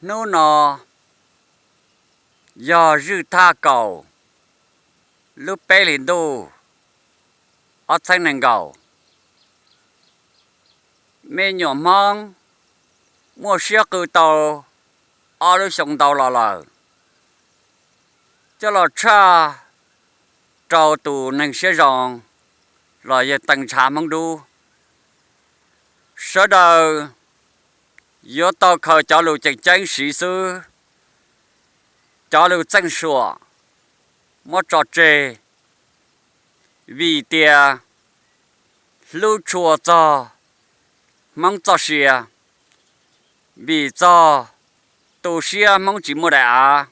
Hnub no yog zwj thaj kaum lub peb hlis ntuj ob txheeb nees nkaum. Me nyuam Hmoob muaj siab qw tau ob lub xyoo ntau los lawm, coj los tshaj rau tus neeg siab zoo los yog teej ntshav Hmoob dub. Sawv daws yuav tau khaws cov lus ceem ceeb siv xwb, cov lus txeej suam muab tso tseg, vim tias hlub tshua txog Hmoob txoj sia, vim txog tu siab Hmoob tsis muaj daim av,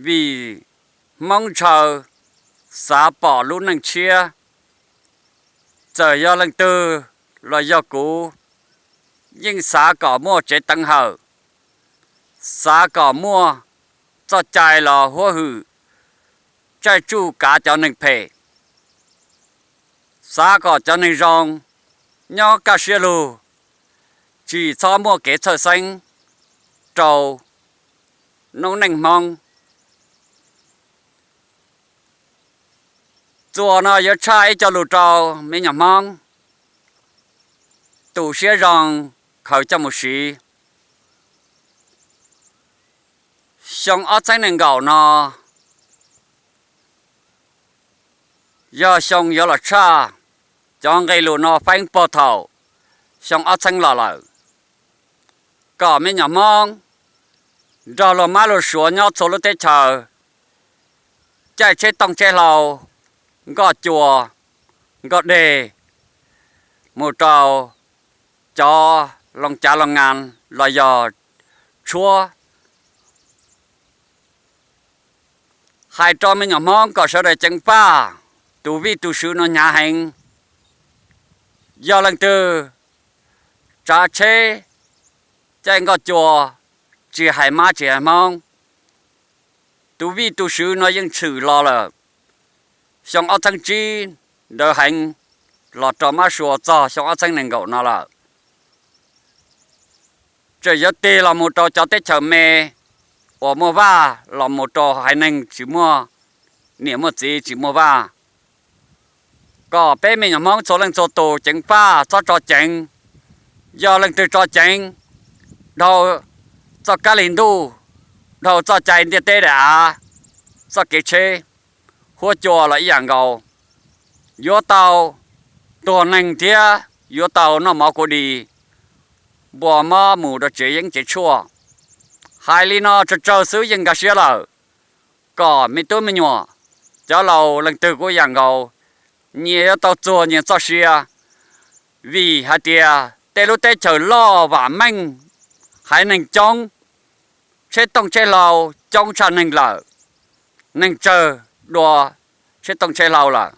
vim Hmoob ntshaw xav pom lub neej tshiab. Txawm yog leej twg los yog kuv, yeej xav kom muaj tsev teev hawm, xav kom muaj txoj cai los huab hwm, tsaij tsuj kav cov neeg phem, xav kom cov neeg zoo nyob kaj siab lug, tsis txhob muaj kev txhawj xeeb rau noob neej Hmoob. Txuas no yuav tshaj ib co lus rau me nyuam Hmoob tu siab zoo khaws coj mus siv. Xyoo ob txheeb nees nkaum no yog xyoo yuav los tshaj cov nqe lus no feeb puag thaum xyoo ob txheeb los lawm, kom me nyuam Hmoob nrog luag mab luag suav nyob txhua lub teb chaws caij tsheb tooj tsheb hlau, nkoj cua, nkoj deg, mus rau cov loo cav loo ngas los yog tshuab. Hais rau me nyuam Hmoob kom sawv daws ceev faj, tus vij tus sw no hnyav heev. Yog leej twg tsav tsheb caij nkoj cua, tsis hais mab tsis hais Hmoob, tus vij tus sw no yeej tshwm los lawm xyoo ob txheeb tsib ntawd heev los rau mab sua txog xyoo ob txheeb nees nkaum no lawm. Tseem yuav tig los mus rau cov teb chaws me uas muaj vaj, los mus rau haiv neeg tsis muaj niam muaj txiv tsis muaj vaj. Kom peb me nyuam Hmoob txhua leej txhua tus ceev faj txhob tso ceev. Yog leej twg tso ceev dhau txoj kab lig ntuj, dhau txoj cai ntiaj teb daim av, txoj kev tsheb, huab cua los ib yam nkaus, yuav tau tuag neeg thiab yuav tau noj mov kuv dis, npua mob mus rau tsev yeeb tsev tshuaj. Hais li no tsawg tsawg xwb yeej nkag siab lawm, kom me tub me nyuam, cov laus leej twg kuj ib yam nkaus, nyias yuav tau txuag nyias txoj sia. Vim hais tias tej lub teb chaws loj vam meej, haiv neeg coob, tsheb tooj tsheb hlau coob tshaj neeg lawm, neeg tsawg dua tsheb tooj tsheb hlau lawm,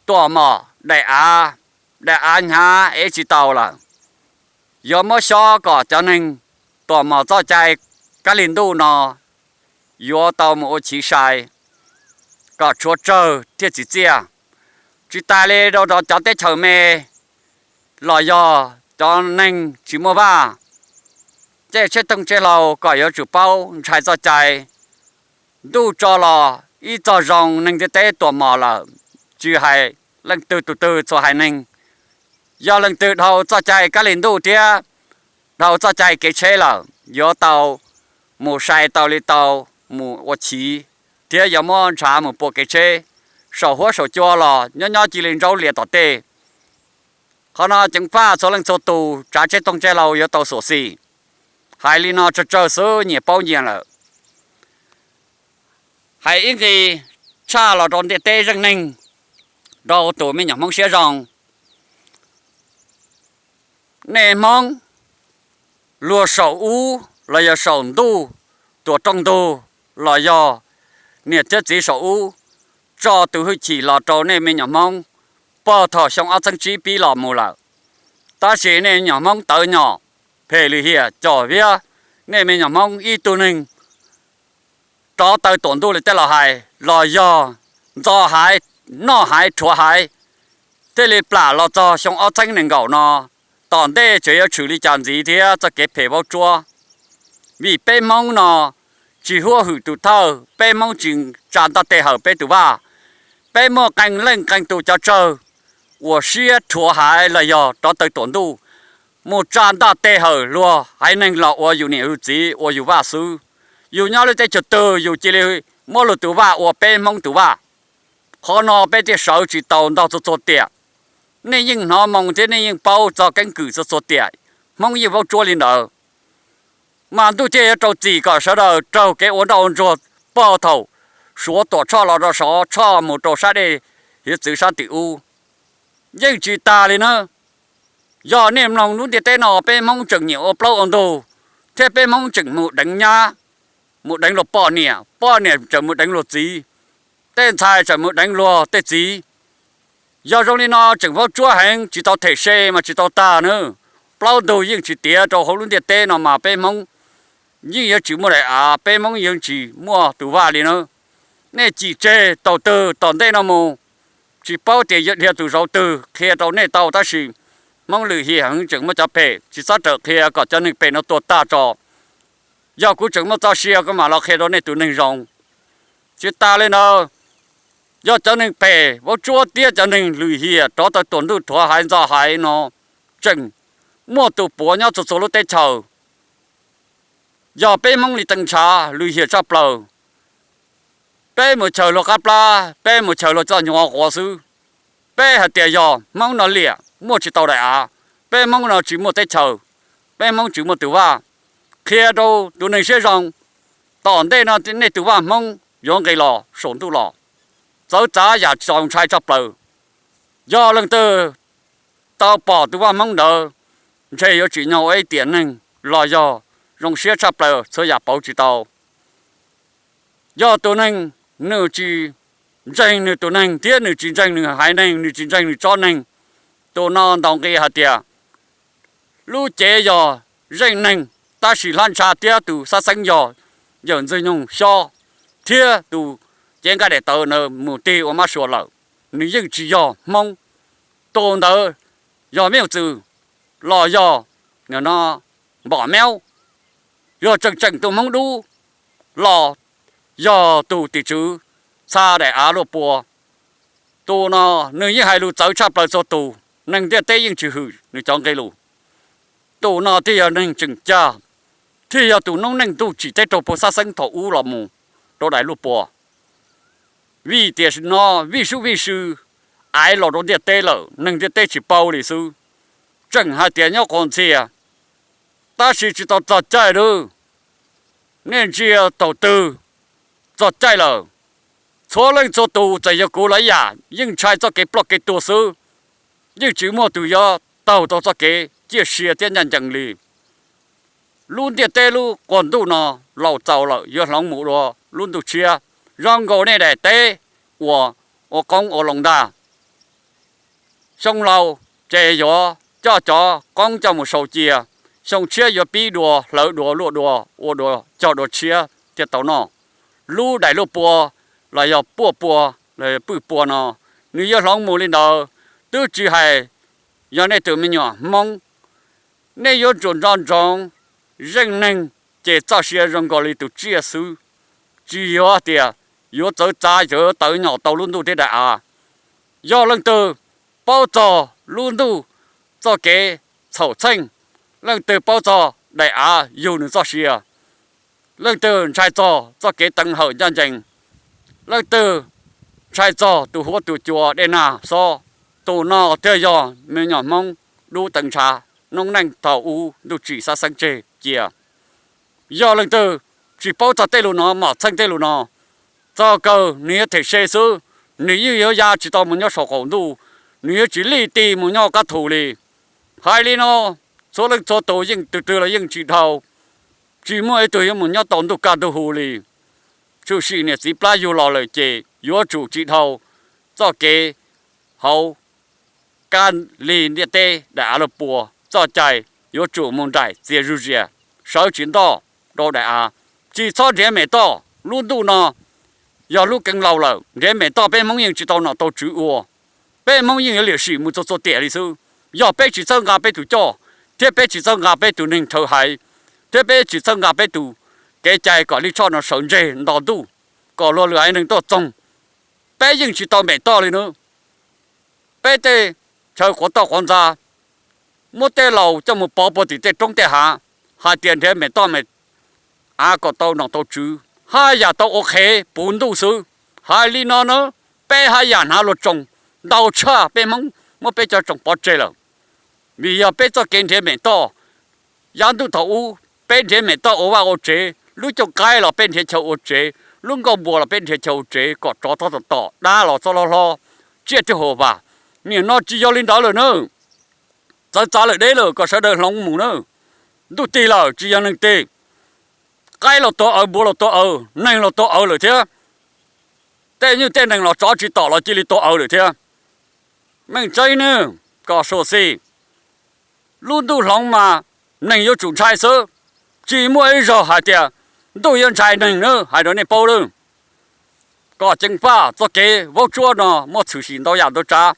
tuam mom daim av, daim av hnyav ev tsis tau lawm. Yuav muab xyob kom cov neeg tuam mom txoj cai kab lig ntuj no yuav tau mus ua chiv sai, kom tshuav tsawg thiaj tsim txiaj. Tsis tas li rau rau cov teb chaws me los yog cov neeg tsis muaj vaj, caij tsheb tooj tsheb hlau kom yuav tsum paub ntshai txoj cai. Ntuj tso los ib txog zoo neeg ntiaj teb tuam mom lawm, tsis hais leej twg tus twg txhua haiv neeg. Yog leej twg dhau txoj cai kab lig ntuj thiab dhau txoj cai kev tsheb lawm, yuav tau mus sai tau li tau, mus ua chiv, thiab yuav muab ntshav mus pua kev tsheb, saum huab saum cua los nyob nyob cia li ntsaub lias tom tej. Qhov no ceev faj txhua leej txhua tus tsav tsheb tooj tsheb hlau yuav tau xyuam xim. Hais li no tsawg tsawg xwb nyias paub nyias lawm. Hais ib nqi tshaj los rau ntiaj teb zeej neeg, rau tus me nyuam Hmoob siab zoo. Nej Hmoob, luag saum ub los yog saum ntuj, tuam rooj ntug los yog niam thiab txiv saum ub, tso tus hwj chim los rau nej me nyuam Hmoob puag thaum xyoo ob txhiab tsib pib los mus lawm. Tab sis nej me nyuam Hmoob tawv nyom, phem lwm hiam com viab, nej me nyuam Hmoob ib tug neeg rov taw tuam ntuj li tej laus hais los yog ntxo haiv, noj haiv rhuav haiv, thiaj li plam los txog xyoo ob txhiab nees nkaum no, tom ntej tseem yuav tshwm li cas ntxiv thiab txoj kev phem vaub tsuab. Vim peb Hmoob no tsis huab hwm tus thawj, peb Hmoob tsis tsa ntaj teg hawm peb tus vaj, peb muaj qee leej qee tus cov tsawg uas siab rhuav haiv los yog rov taw tuam ntuj mus tsa ntaj teg hawm luag haiv neeg los ua yus niam yus txiv ua yus vaj xwb. Yus nyob lub teb chaws twg yus cia li muab luag tus vaj ua peb Hmoob tus vaj. Qhov no peb thiaj sawv tsis tau ntog txhua txhua tiam. Nej yeej hnov moo thiab nej yeej paub txog keeb kwm txhua txhua tiam, Hmoob yeej vaub tsuab li ntawd. Mas ntuj thiaj yuav rau txim kom sawv daws raug kev ua nroj ua ntsuag pog thaum Suav Tuam Tshoj los rau Sov Tshoj mus rau sab dej hiav txwv sab tim ub. Yeej tsis tas li na, yog nej mloog lub ntiaj teb no peb Hmoob tseem nyiam ua plaub ua ntug, thiab peb Hmoob tseem mus deev nyab, mus deev luag poj niam, poj niam tseem mus deev luag txiv, tej ntxhais tseem mus deev luag tej txiv. Yog zoo li no tseem vaub tsuab heev tsis tau them se mas tsis tau tag na. Plaub ntug yeej tsis tiav rau hauv lub ntiaj teb no mas peb Hmoob yeej yuav tsis muaj daim av, peb Hmoob yeej tsis muaj tus vaj li na. Nej cim tseg thaum twg tom ntej no mus, tsis paub tias yuav dhia tus zauv twg qhia rau nej tau tab sis Hmoob lwm him heev tseem muaj cov phem, tsis txhob rawm qhia kom cov neeg phem no tuag tag tso. Yog kuv tseem muaj txoj sia kuv mam los qhia rau nej tus neeg zoo. Tsis tas li ntawd, yog cov neeg phem vaub tsuab thiab cov neeg lwm him rov taw tuam ntuj rhuav haiv ntxo haiv no tseem muaj tus puav nyob txhua txhua lub teb chaws. Yog peb Hmoob li tee ntshav lwm him tshaj plaws, peb mus chaws luag qab plab, peb mus chaws luag txoj nyuag quav xwb. Peb hais tias yog Hmoob no liam muaj tsis tau daim av, peb Hmoob no tsis muaj teb chaws, peb Hmoob tsis muaj tus vaj. Qhia rau tus neeg siab zoo, tom ntej no nej tus vaj Hmoob yuav nqis los saum ntuj los, txawv txav yam txaus ntshai tshaj plaws. Yog leej twg tau pom tus vaj Hmoob ntawd, ntshe yuav tsim nyog ua ib tiam neeg los yog zoo siab tshaj plaws txhua yam pauv tsis tau. Yog tus neeg nws tsis ntseeg nws tus neeg thiab nws tsis ntseeg nws haiv neeg, nws tsis ntseeg nws tsob neeg, tus no ntaus nqi hais tias lub cev yog zeej neeg, tab sis hlab ntsha thiab tus xab xeeb yog yawm Ntxwg Nyoog Xyob thiab tus cev nqaij daim tawv ntawd mus tig ua mab sua lawm, nws yeej tsis yog Hmoob. Tus ntawd yog me nyuam txwm los yog npom meub, yog tseem tseem tus Hmoob dub los yog tus tim tswv txha daim av luaj pua. Tus no nws yeej hais lus txawv tshaj plaws txhua tus, neeg ntiaj teb yeej tsis hwm nws cov nqe lus. Tus no thiaj yog neeg tseem cag, thiaj yog tus noob neej ntuj tsim teb raug puag xab xeeb thaum ub los mus rau daim luaj pua. Vim tiam no vij sub vij sw aiv los rau ntiaj teb lawm, neeg ntiaj teb tsis paub li xwb. Tseem hais tias nyob quas ntxhias, tab sis tsis tau txog caij lawm. Nej ntsia thaum twg txog caij lawm, txhua leej txhua tus txawm yog kuv los ib yam yeej ntshai txoj kev ploj kev tuag xwb, yeej tsis muaj tus yuav taug tau txoj kev ciaj sia thiab ncaj ncees li. Lub ntiaj teb lub quas ntuj no laus txaus lawm yuav hloov mus dua lub ntuj tshiab, zoo nkaus nej daim teb uas ua qoob ua loo ntag. Xyoo laus ces yuav coj cov qoob coj mus sau cia, xyoo tshiab yuav pib dua, hlawv dua, luaj dua, ua dua cog dua tshiab thiaj tau noj. Lub daim luaj pua los yog puaj pua los yog pwj pua no, nws yuav hloov mus li ntawd. Twb tsis hais yog nej tus me nyuam Hmoob, nej yuav tsum nco ntsoov, zeej neeg ces txoj sia zoo nkaus li tus tsiaj xwb, tsis yog tias yuav txawv txav yuav tawv nyom tau lub ntuj thiab daim av. Yog leej twg paub txog lub ntuj txoj kev txhaum txheej, leej twg paub txog daim av yug nws txoj sia, leej twg ntshai txog txoj kev teev hawm ncaj ncees, leej twg ntshai txog tus huab tus cua dej nag xob, tus no thiaj yog me nyuam Hmoob dub teev ntshav, noob neej thaum ub ntuj tsim xab xeeb tseg cia. Yog leej twg tsis paub txog tej lus no, mom txheej tej lus no, txog kawg nws yuav them se xwb, nws yeej yuav ya tsis tau mus nyob saum qaum ntuj, nws yuav tsis lij ti mus nyob qab thu li. Hais li no, txhua leej txhua tus yeej tus twg los yeej tsis dhau, tsis muaj ib tug yuav mus nyob tau ntuj kaj ntug hu li. Tshwm sim niam txiv plab yug los lawm ces yuav tsum tsis dhau txoj kev hauv kab lig ntiaj teb daim av laj pua, txoj cai yuav tsum mus nraim txias zuj zias, sawv tsis ntoj rau daim av, tsis txhob nrhiav mem toj. Lub ntuj no yog lub keeb laus lawm, nrhiav mem toj peb Hmoob yeej tsis tau nom tau tswv ua, peb Hmoob yeej yuav liam sim mus txhua txhua tiam li xwb. Yog peb tsis txhawb nqa peb tus coj, thiab peb tsis txhawb nqa peb tus neeg rhawv haiv, thiab peb tsis txhawb nqa peb tus kev cai kom lij choj no sawv ntseg nto ntuj, kom luag lwm haiv neeg tuaj txoog, peb yeej tsis tau mem toj li na. Peb tej chaw quav toj quav ntxa, muab tej laus coj mus pov puag tim tej roob tej hav, hais tias nrhiav mem toj mem av kom tau nom tau tswv, haj yam tau ua qhev puv ntuj xwb. Hais li no na, peb haj yam hnav luag tsoom ntau tshaj peb Hmoob, muab peb cov tsoom pov tseg lawm. Vim yog peb txoj kev nrhiav mem toj, yav ntuj thaum ub peb nrhiav mem toj ua vaj ua tsev, lub cooj qaib los peb nrhiav chaw ua tsev, lub nkauj npua los peb nrhiav chaw ua tsev kom tsov txhob tom tom, dab los txhob hlob hlob, tsiaj thiaj huam vam. Nim no tsis yog li ntawd lawm na. Txawv txav lawm deb lawm, kom sawv daws hloov mus na. Ntuj tig lawm tsis yog neeg tig. Qaib los tuag aws, npua los tuag aws, neeg los tuag aws lawm thiab. Tej nyuj tej nees los tsov tsis tom los cia li tuag aws lawm thiab. Meej tseeb nawb, kom suam xis. Lub ntuj hloov mas neeg yuav tsum ntshai xwb. Tsis muaj ib zaug hais tias ntuj yuav ntshai neeg na, hais rau nej paub lawm. Kom ceev faj txoj kev vaub tsuab no muaj tshwm sim ntau yam ntau tsav,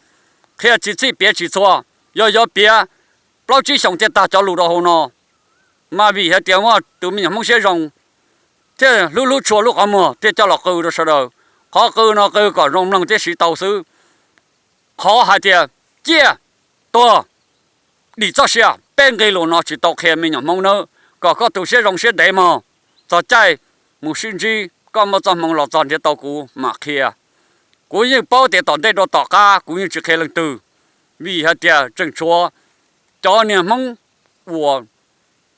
qhia tsis txhij piav tsis txhua. Yog yuav piav plaub tsib xyoos thiaj tag cov lus rau hauv no, mas vim hais tias muaj tus me nyuam Hmoob siab zoo thiaj hlub hlub tshua lub qhov muag thiaj coj los qw rau sawv daws. Qhov qw no qw kom zoo mloog thiab siv tau xwb. Qhov hais tias ciaj, tuag, dim txoj sia, peb nqe lus no tsis tau qhia me nyuam Hmoob nawb, kom koj tus siab zoo siab ntev mog. Txog caij mus sib ntsib, koj muaj txoj hmoo los txog nrhiav tau kuv mam qhia. Kuv yeej paub tias tom ntej rau tom qab kuv yeej tsis qhia leej twg, vim hais tias tseem tshuav cov niag Hmoob uas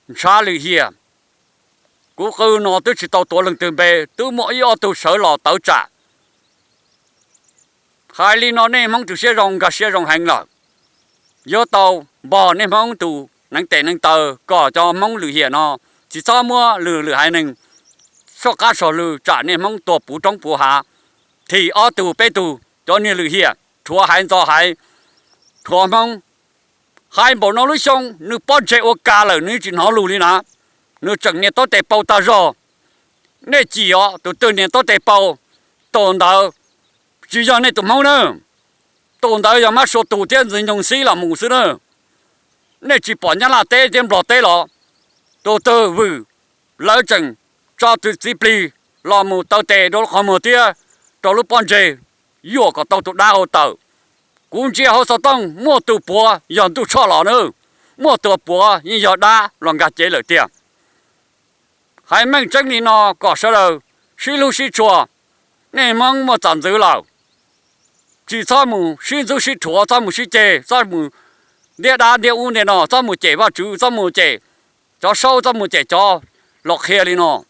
ntshav lwm hiam. Kuv qw no twb tsis tau tuav leej twg npe, twb muaj ib ob tug sawv los tawv tsam. Hais li no nej Hmoob tus siab zoo nkag siab zoo heev lawm. Yuav tau npog nej Hmoob tus neev tes neev taw kom cov Hmoob lwm hiam no tsis txhob muab lwm lwm haiv neeg soj qab sog lw tsam nej Hmoob tuag puv roob puv hav, thim ob tug peb tug cov niag lwm hiam rhuav haiv ntxo haiv, rhuav Hmoob. Hais npaum no lub xyoo nws pob ntseg ua kas lawm nws tsis hnov lus li na. Nws tseem nias taub tes pau tag zog. Nej cim os, tus twg nias taub tes pau, tus ntawd tsis yog nej tus Hmoob na. Tus ntawd yog mab sua tus thiab ntxwg nyoog xib los mus xwb na. Nej tsis pom Nyab Laj teb thiab Nplog teb los, tus twg vwm, lawv tseem tso tus txiv plig los mus taw tes rau lub qhov muag thiab rau lub pob ntseg, yuam kom tau tus dab hau tawm. Kuv ntsia hauv xov tooj muaj tus puav yog Ntuj Tshoj los na, muaj tus puav yeej yog dab los nkag cev lawm tiag. Hais meej tseeb li no kom sawv daws sib hlub sib tshua. Nej Hmoob muaj txam ntxwv lawm, tsis txhob mus sib ntxub sib rhuav, txhob mus sib ceg, txhob mus ntiab dab ntiab ub ntiab no, txhob mus cem Vajtswv, txhob mus cem cov saub, txhob mus cem cov los qhia li no.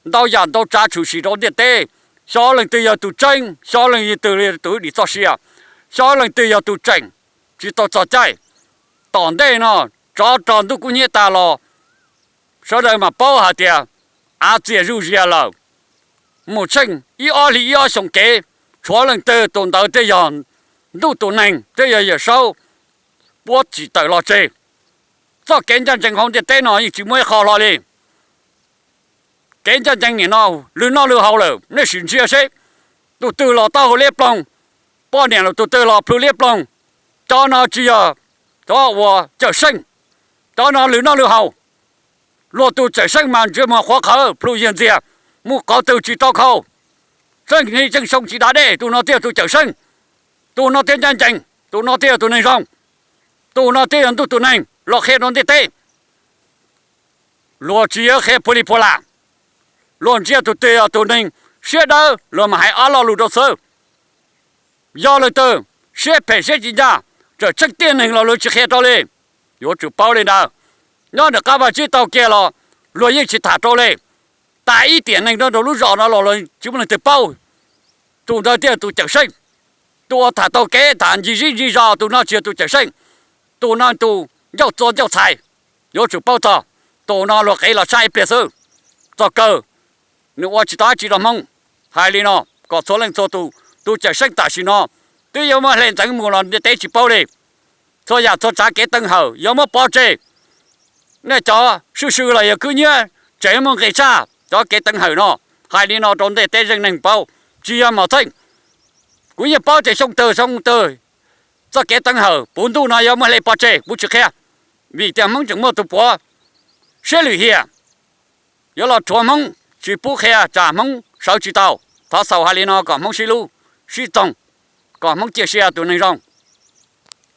Ntau yam ntau tsav tshwm sim rau ntiaj teb, xyov leej twg yog tus tseeb, xyov leej twg yog tus dim txoj sia, xyov leej twg yog tus tseem. Tsis tau txog caij, tom ntej no tsov rog ntuj kub hnyiab tas los, sawv daws mam paub hais tias av txias zuj zus lawm. Mus tsheej ib ob hlis ib ob xyoos kev, tshuav leej twg tus ntawd thiaj yog ntuj tus neeg thiab yog Yawm Saub puab tsim tawm los tseg. Txoj kev ncaj ncees hauv ntiaj teb no yeej tsis muaj ib qho hlo li. Kev ncaj ncees nim no lwm noj lwm haus lawm, nej sim ntsia seb. Tus twg los taub hau liab ploog, poj niam los tus twg los plhu liab ploog. Cov no tsis yog cov uas cawm seej, cov no lwm noj lwm haus. Luag tus cawm seej mas ntsej muag qhuav qhawv plhu yiag ntxiag, mus qhov twg tsis tau khau. Tseej hli tseej xyoo tsis da dej, tus no thiaj yog tus cawm seej, tus no thiaj ncaj ncees, tus no thiaj yog tus neeg zoo, tus no thiaj yog ntuj tus neeg los qhia rau ntiaj teb. Luag tsis yog qhia puag li puag lam, luag ntsia tus twg yog tus neeg siab dawb luag mam hais ob lo lus rau xwb. Yog leej twg siab phem siab tsis ncaj, tseem tseeb tiaj neeg los luag tsis qhia rau li. Yuav tsum paub li ntawd. Nyob nram qab vaj tsib taug kiag los luag yeej tsis tham rau li. Tas ib tiam neeg rau rau lub zos no los luag tsis muaj leej twg paub. Tus ntawd thiaj tus cawm seej, tus uas tham taug kev tham ncig zib ncig zos, tus no tsis yog tus cawm seej, tus no tus ncauj txua ncauj txhais. Yuav tsum paub txog, tus no luag qev los tshaj ib pliag xwb. Txog kawg nws ua tsis tau dab tsi rau Hmoob. Hais li no kom txhua leej txhua tus, tus cawm seej tam sim no twb yuav muab hle ntxeev mus los ntiaj teb tsis paub li. Txhua yam txhua tsav kev teev hawm yuav muab pov tseg. Nej cov swj swm los yog khwb nyiab tseem muaj nqis tshaj cov kev teev hawm no. Hais li no rau ntiaj teb zeej neeg paub, tsis yog Mos Txheej. Kuv yeej paub tias xyoo twg xyoo twg Txoj kev teev hawm puv ntuj no yuav muaj hle pov tseg, kuv tsis qhia, vim tias Hmoob tseem muaj tus puav siab lwm hiam yuav los rhuav Hmoob, tsis pub qhia tsam Hmoob sawv tsis tau. Thov xaus hais li no kom Hmoob sib hlub sib txoog, kom Hmoob ciaj sia tus neeg zoo.